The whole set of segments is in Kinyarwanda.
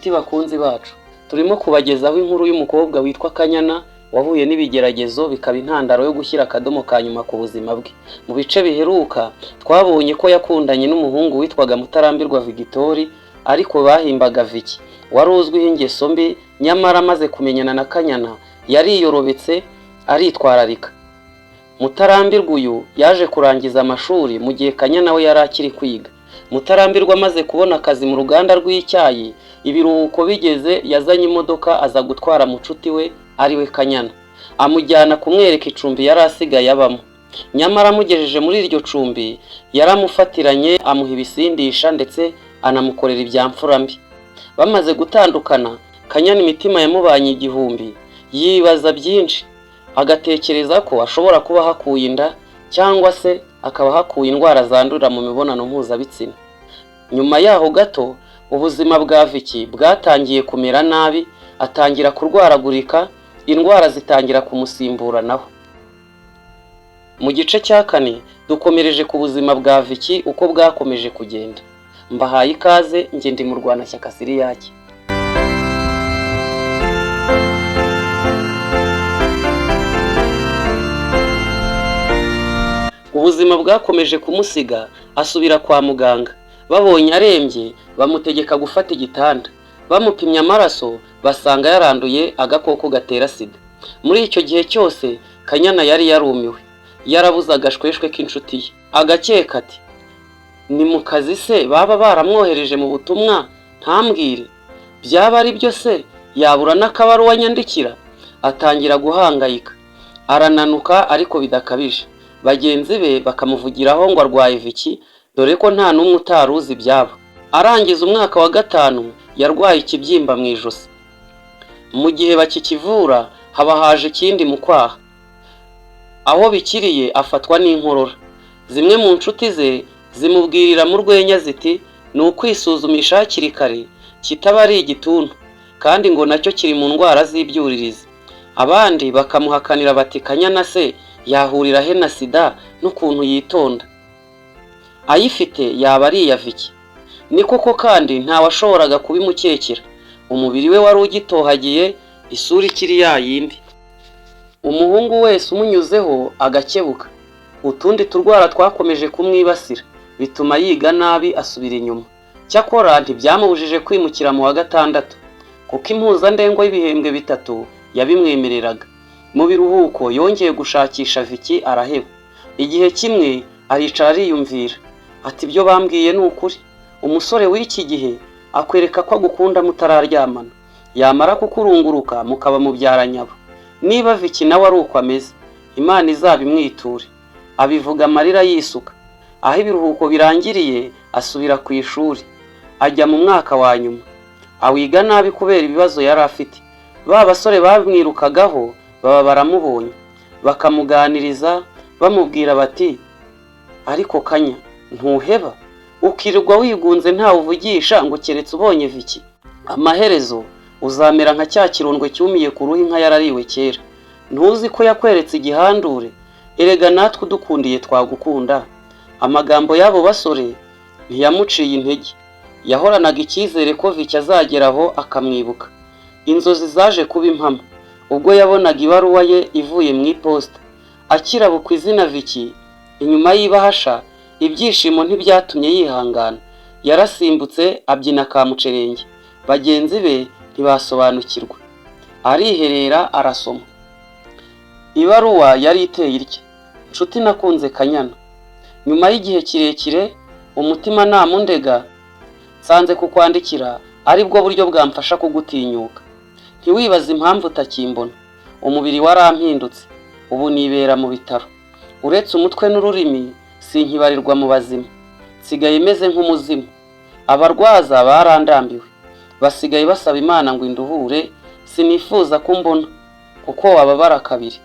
Nshuti bakunzi bacu, turimo kubagezaho inkuru y'umukobwa witwa Kanyana wahuye n'ibigeragezo bikaba intandaro yo gushyira akadomo ka nyuma ku buzima bwe. Mu bice biheruka twabonye ko yakundanye n'umuhungu witwaga Mutarambirwa Vigitori ariko bahimbaga Viki, wari uzwiho ingeso mbi, nyamara amaze kumenyana na Kanyana yariyorobetse aritwararika. Mutarambirwa uyu yaje kurangiza amashuri mu gihe Kanyana we yari akiri kwiga. Mutarambirwa amaze kubona akazi mu ruganda rw'icyayi, ibiruhuko bigeze yazanye imodoka aza gutwara mucuti we ari we Kanyana, amujyana kumwereka icumbi yari asigaye abamo. Nyamara amugejeje muri iryo cumbi yaramufatiranye amuha ibisindisha ndetse anamukorera ibya mfura mbi. Bamaze gutandukana, Kanyana imitima yamubanye igihumbi, yibaza byinshi, agatekereza ko ashobora kuba ahakuye inda cyangwa se akaba ahakuye indwara zandurira mu mibonano mpuzabitsina. Nyuma yaho gato ubuzima bwa Viki bwatangiye kumera nabi, atangira kurwaragurika, indwara zitangira kumusimburanaho. Mu gice cya kane dukomereje ku buzima bwa Viki uko bwakomeje kugenda. Mbahaye ikaze, njye ndi Murwanashyaka Siriyake. Ubuzima bwakomeje kumusiga asubira kwa muganga. Babonye arembye bamutegeka gufata igitanda. Bamupimye amaraso basanga yaranduye agakoko gatera sida. Muri icyo gihe cyose Kanyana yari yarumiwe, yarabuze agashweshwe k'inshuti ye. Agakeka ati ni mu kazi se baba baramwohereje mu butumwa ntambwire? Byaba ari byo se yabura n'akabaruwa nyandikira? Atangira guhangayika, arananuka ariko bidakabije. Bagenzi be bakamuvugiraho ngo arwaye Viki, dore ko nta n'umwe utari uzi ibyabo. Arangiza umwaka wa gatanu yarwaye ikibyimba mu ijosi. Mu gihe bakikivura haba haje ikindi mu kwaha. Aho bikiriye afatwa n'inkorora. Zimwe mu nshuti ze zimubwirira mu rwenya ziti ni ukwisuzumisha hakiri kare kitaba ari igituntu, kandi ngo nacyo kiri mu ndwara z'ibyuririzi. Abandi bakamuhakanira bati Kanyana se yahurira he na sida n'ukuntu yitonda? Ayifite yaba ari iya Viki. Ni koko kandi ntawashoboraga kubimukekera. Umubiri we wari ugitohagiye, isura ikiri ya yindi. Umuhungu wese umunyuzeho agakebuka. Utundi turwara twakomeje kumwibasira, bituma yiga nabi asubira inyuma. Cyakora ntibyamubujije kwimukira mu wa gatandatu, kuko impuzandengo y'ibihembwe bitatu yabimwemereraga. Mu biruhuko yongeye gushakisha Viki araheba. Igihe kimwe aricara ariyumvira, ati ibyo bambwiye ni ukuri. Umusore w'iki gihe akwereka ko agukunda mutararyamana, yamara kukurunguruka mukaba mubyaranyabo. Niba Viki nawe ari uko ameze, Imana izabimwiture. Abivuga amarira yisuka. Aho ibiruhuko birangiriye asubira ku ishuri, ajya mu mwaka wa nyuma. Awiga nabi kubera ibibazo yari afite. Ba basore bamwirukagaho baba baramubonye, bakamuganiriza bamubwira bati ariko Kanya ntuheba, ukirirwa wigunze ntawe uvugisha ngo keretse ubonye Viki. Amaherezo uzamera nka cya kirondwe cyumiye ku ruhu inka yarariwe kera. Ntuzi ko yakweretse igihandure? Erega natwe udukundiye twagukunda. Amagambo y'abo basore ntiyamuciye intege. Yahoranaga icyizere ko Viki azageraho akamwibuka. Inzozi zaje kuba impamo ubwo yabonaga ibaruwa ye ivuye mu iposita. Akirabukwa izina Viki inyuma y'ibahasha, ibyishimo ntibyatumye yihangana. Yarasimbutse abyina ka mucerenge. Bagenzi be ntibasobanukirwa. Ariherera arasoma. Ibaruwa yari iteye itya: Nshuti nakunze Kanyana, nyuma y'igihe kirekire umutima namundega, nsanze kukwandikira aribwo buryo bwamfasha kugutinyuka. Ntiwibaze impamvu utakimbona. Umubiri warampindutse, ubu nibera mu bitaro. Uretse umutwe n'ururimi sinkibarirwa mu bazima. Nsigaye meze nk'umuzimu. Abarwaza barandambiwe, basigaye basaba Imana ngo induhure, sinifuza ko umbona kuko wababara kabiri.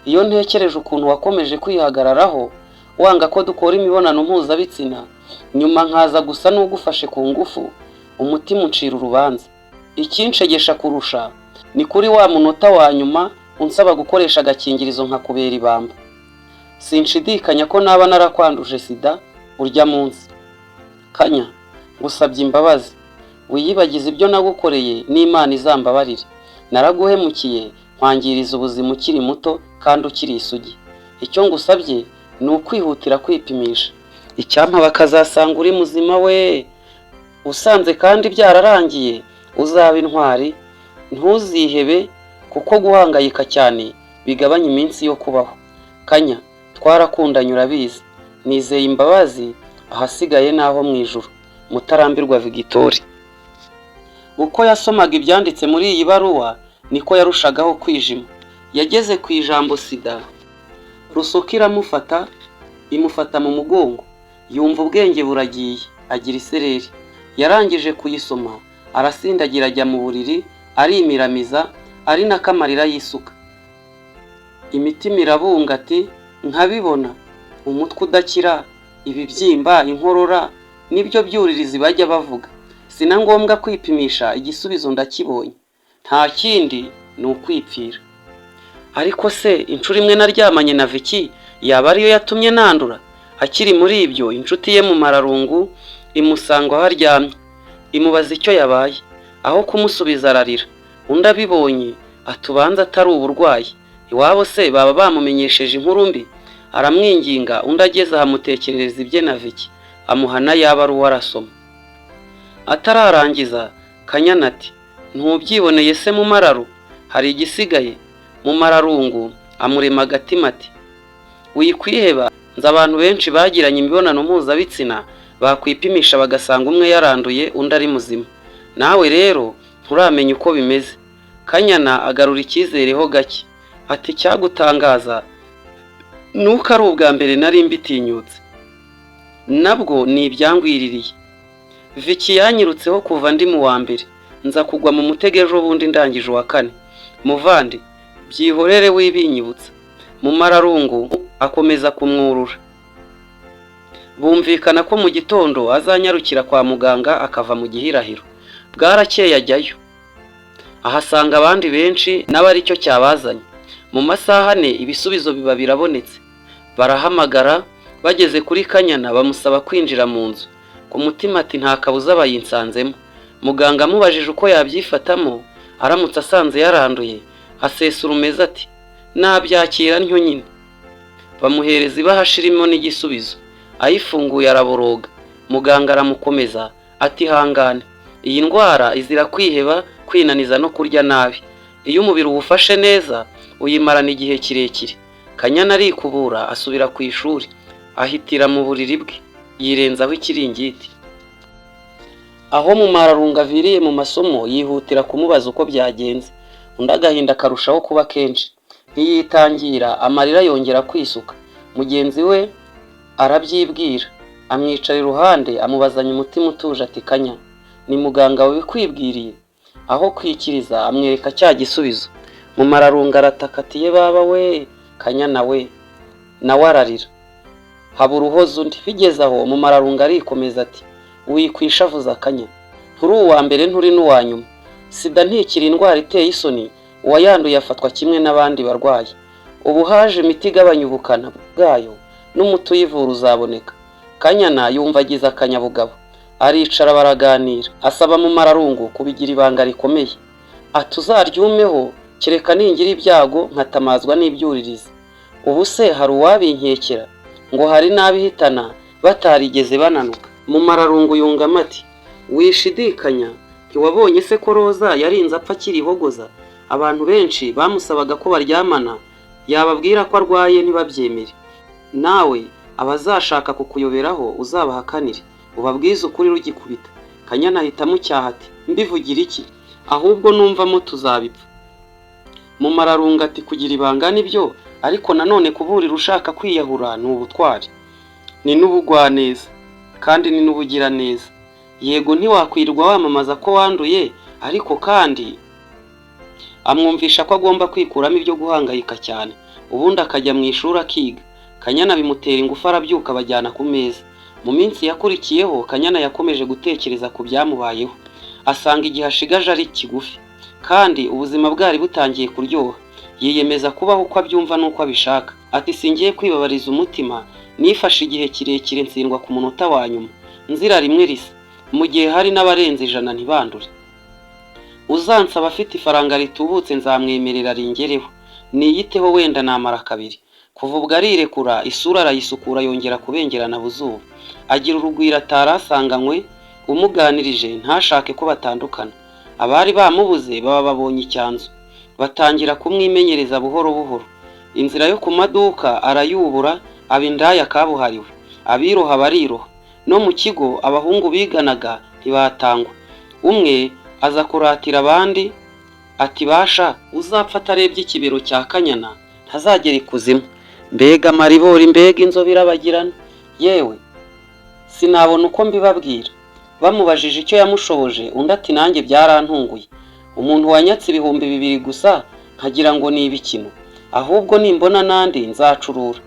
Iyo ntekereje ukuntu wakomeje kwihagararaho wanga ko dukora imibonano mpuzabitsina, nyuma nkaza gusa n'ugufashe ku ngufu, umutima uncira urubanza. Ikinshegesha kurusha ni kuri wa munota wa nyuma unsaba gukoresha agakingirizo nkakubera ibamba. Sinshidikanya ko naba narakwanduje sida urya munsi. Kanya, ngusabye imbabazi. Wiyibagize ibyo nagukoreye n'Imana izambabarire. Naraguhemukiye nkwangiriza ubuzima ukiri muto kandi ukiri isugi. Icyo ngusabye ni ukwihutira kwipimisha. Icyampa bakazasanga uri muzima we! Usanze kandi byararangiye uzabe intwari, ntuzihebe kuko guhangayika cyane bigabanya iminsi yo kubaho. Kanya, twarakundanye urabizi. Nizeye imbabazi, ahasigaye ni aho mu ijuru. Mutarambirwa Victoire. Uko yasomaga ibyanditse muri iyi baruwa niko yarushagaho kwijima. Yageze ku ijambo sida, rusoka iramufata, imufata mu mugongo, yumva ubwenge buragiye, agira isereri. Yarangije kuyisoma, arasindagira ajya mu buriri, arimiramiza, ari nako amarira yisuka. Imitima irabunga ati nkabibona, umutwe udakira, ibibyimba, inkorora, nibyo byuririzi bajya bavuga. Si na ngombwa kwipimisha, igisubizo ndakibonye. Nta kindi ni ukwipfira. Ariko se inshuro imwe naryamanye na Vicky yaba ariyo yatumye nandura? Akiri muri ibyo, inshuti ye Mumararungu imusanga aho aryamye, imubaza icyo yabaye. Aho kumusubiza ararira. Undi abibonye ati ubanza atari uburwayi. Iwabo se baba bamumenyesheje inkuru mbi? Aramwinginga, undi ageze ahamutekerereza ibye na Vicky, amuha n'aya baruwa arasoma. Atararangiza, Kanyana ati ntubyiboneye se Mumararu? Hari igisigaye? Mumararungu amurema agatima ati wikwiheba, nzi abantu benshi bagiranye imibonano mpuzabitsina bakwipimisha bagasanga umwe yaranduye undi ari muzima. Nawe rero nturamenya uko bimeze. Kanyana agarura icyizere ho gake ati icyagutangaza ni uko ari ubwa mbere nari mbitinyutse. Nabwo ni ibyangwiririye. Vicky yanyirutseho kuva ndi mu wa mbere, nza kugwa mu mutego ejo bundi ndangije uwa kane. Muvandi, byihorere wibinyibutsa. Mumararungu akomeza kumwurura. Bumvikana ko mu gitondo azanyarukira kwa muganga akava mu gihirahiro. Bwarakeye ajyayo, ahasanga abandi benshi nabo aricyo cyabazanye. Mu masaha ane ibisubizo biba birabonetse. Barahamagara, bageze kuri Kanyana bamusaba kwinjira mu nzu. Ku mutima ati nta kabuza bayinsanzemo. Muganga amubajije uko yabyifatamo aramutse asanze yaranduye, asesa urumeza ati nabyakira ntyo nyine. Bamuhereza ibahasha irimo n'igisubizo. Ayifunguye araboroga. Muganga aramukomeza ati ihangane, iyi ndwara izira kwiheba, kwinaniza no kurya nabi. Iyo umubiri uwufashe neza uyimarana igihe kirekire. Kanyana arikubura asubira ku ishuri, ahitira mu buriri bwe, yirenzaho ikiringiti. Aho Mumararungu aviriye mu masomo yihutira kumubaza uko byagenze, undi agahinda karushaho kuba kenshi. Ntiyitangira amarira yongera kwisuka. Mugenzi we arabyibwira, amwicara iruhande amubazanya umutima utuje ati Kanya, ni muganga wabikwibwiriye? Aho kwikiriza amwereka cya gisubizo. Mumararungu arataka ati ye baba we, Kanyana we, nawe ararira. Habura uhoza undi. Bigeze aho Mumararungu arikomeza ati wikwishavuza Kanya, nturi uwa mbere nturi n'uwa nyuma. Sida ntikiri indwara iteye isoni, uwayanduye afatwa kimwe n'abandi barwayi. Ubu haje imiti igabanya ubukana bwayo n'umuti uyivura uzaboneka. Kanyana yumva agize akanyabugabo, aricara baraganira, asaba Mumararungu kubigira ibanga rikomeye. Ati uzaryumeho kereka ningira ibyago nkatamazwa n'ibyuririzi. Ubu se hari uwabinkekera? Ngo hari n'abihitana batarigeze bananuka. Mumararungu yungamo ati wishidikanya, ntiwabonye se ko Roza yarinze apfa akiri ihogoza? Abantu benshi bamusabaga ko baryamana, yababwira ko arwaye ntibabyemere. Nawe abazashaka kukuyoberaho uzabahakanire, ubabwize ukuri rugikubita. Kanyana ahita amucyaha ati mbivugira iki? Ahubwo numvamo tuzabipfa. Mumararungu ati kugira ibanga nibyo, ariko nanone kuburira ushaka kwiyahura ni ubutwari, ni n'ubugwaneza, kandi ni n'ubugiraneza. Yego ntiwakwirirwa wamamaza ko wanduye, ariko kandi amwumvisha ko agomba kwikuramo ibyo guhangayika cyane, ubundi akajya mu ishuri akiga. Kanyana bimutera ingufu arabyuka bajyana ku meza. Mu minsi yakurikiyeho Kanyana yakomeje gutekereza ku byamubayeho, asanga igihe ashigaje ari kigufi, kandi ubuzima bwari butangiye kuryoha. Yiyemeza kubaho uko abyumva n'uko abishaka. Ati singiye kwibabariza umutima, nifashe igihe kirekire ntsindwa ku munota wa nyuma, nzira rimwe risa. mu gihe hari n'abarenze 100 ntibandure. Uzansaba afite ifaranga ritubutse nzamwemerera ringereho, niyiteho wenda namara kabiri. Kuva ubwo arirekura, isura arayisukura yongera kubengerana buzuba. Agira urugwiro atari asanganywe, umuganirije ntashake ko batandukana. Abari bamubuze baba babonye icyanzu, batangira kumwimenyereza buhoro buhoro. Inzira yo ku maduka arayubura, aba indaya kabuhariwe, abiroha bariroha. No mu kigo abahungu biganaga ntibatangwa. Umwe aza kuratira abandi ati basha uzapfa atarebye ikibero cya Kanyana ntazagera ikuzimu. Mbega amaribori, mbega inzobe irabagirana! Yewe sinabona uko mbibabwira. Bamubajije icyo yamushoboje, undi ati nanjye byarantunguye. Umuntu wanyatse 2000 gusa nkagira ngo ni ibikino, ahubwo nimbona n'andi nzacurura.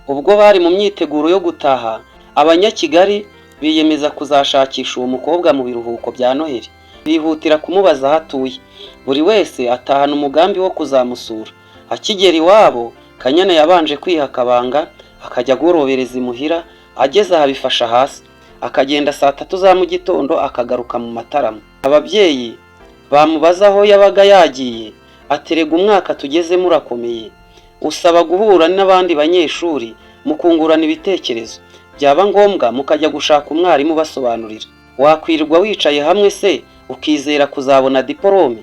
Ubwo bari mu myiteguro yo gutaha, Abanyakigali biyemeza kuzashakisha uwo mukobwa mu biruhuko bya Noheli. Bihutira kumubaza aho atuye. Buri wese atahana umugambi wo kuzamusura. Akigera iwabo, Kanyana yabanje kwiha akabanga, akajya agorobereza imuhira, ageze aha abifasha hasi, akagenda saa 3 za mu gitondo akagaruka mu matarama. Ababyeyi bamubaza aho yabaga yagiye, aterega umwaka tugezemo urakomeye, usaba guhura n'abandi banyeshuri mukungurana ibitekerezo, byaba ngombwa mukajya gushaka umwarimu ubasobanurira. Wakwirirwa wicaye hamwe se ukizera kuzabona diporome?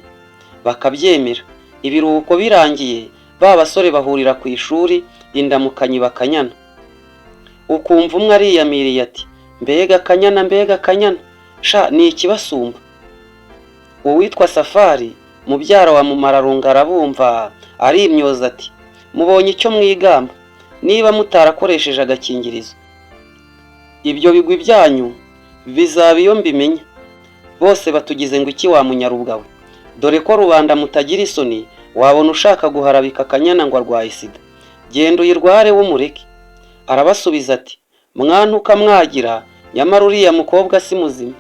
Bakabyemera. Ibiruhuko birangiye, ba basore bahurira ku ishuri, indamukanyi bakanyana. Ukumva umwe ariyamiriye ati mbega Kanyana, mbega Kanyana, sha ni ikibasumba. Uwitwa Safari mubyara wa Mumararungu arabumva, arimyoza ati mubonye icyo mwigamba, niba mutarakoresheje agakingirizo ibyo bigwi byanyu bizaba iyo mbimenya. Bose batugize ngo iki wa munyarubwa we, dore ko rubanda mutagira isoni, wabona ushaka guharabika Kanyana ngo arwaye sida, genda uyirware w'umureke. Arabasubiza ati mwantuka mwagira, nyamara uriya mukobwa si muzima.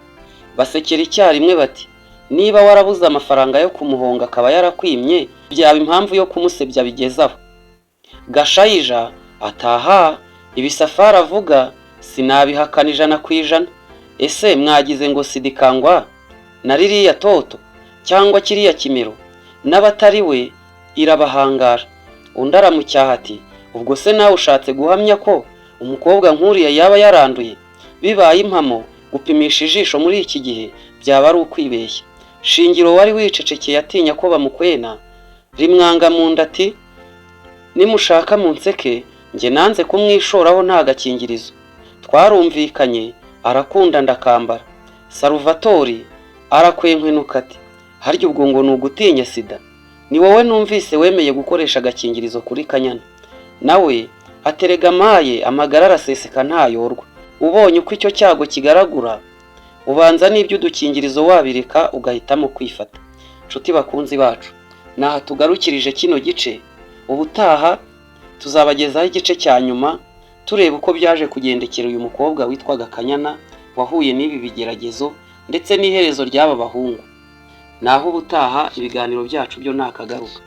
Basekera icyarimwe bati niba warabuze amafaranga yo kumuhonga akaba yarakwimye, byaba impamvu yo kumusebya bigeze aho. Gashayija ataha, ibi Safari avuga sinabihakana 100%. Ese mwagize ngo sida ikangwa na ririya toto cyangwa kiriya kimero? N'abatari we irabahangara. Undi aramucyaha ati ubwo se nawe ushatse guhamya ko umukobwa nk'uriya yaba yaranduye? Bibaye impamo gupimisha ijisho muri iki gihe byaba ari ukwibeshya. Shingiro wari wicecekeye atinya ko bamukwena, rimwanga mu nda ati nimushaka munseke, njye nanze kumwishoraho nta gakingirizo. Twarumvikanye arakunda ndakambara. Saruvatori arakwenkwenuka ati harya ubwo ngo ni ugutinya sida? Ni wowe numvise wemeye gukoresha agakingirizo kuri Kanyana. Nawe aterega amaye, amagara araseseka ntayorwa. Ubonye uko icyo cyago kigaragura, ubanza n'ibyo udukingirizo wabireka ugahitamo kwifata. Nshuti bakunzi bacu, naha tugarukirije kino gice. Ubutaha tuzabagezaho igice cya nyuma, tureba uko byaje kugendekera uyu mukobwa witwaga Kanyana wahuye n'ibi bigeragezo ndetse n'iherezo ry'aba bahungu. Naho ubutaha ibiganiro byacu byo nakagaruka.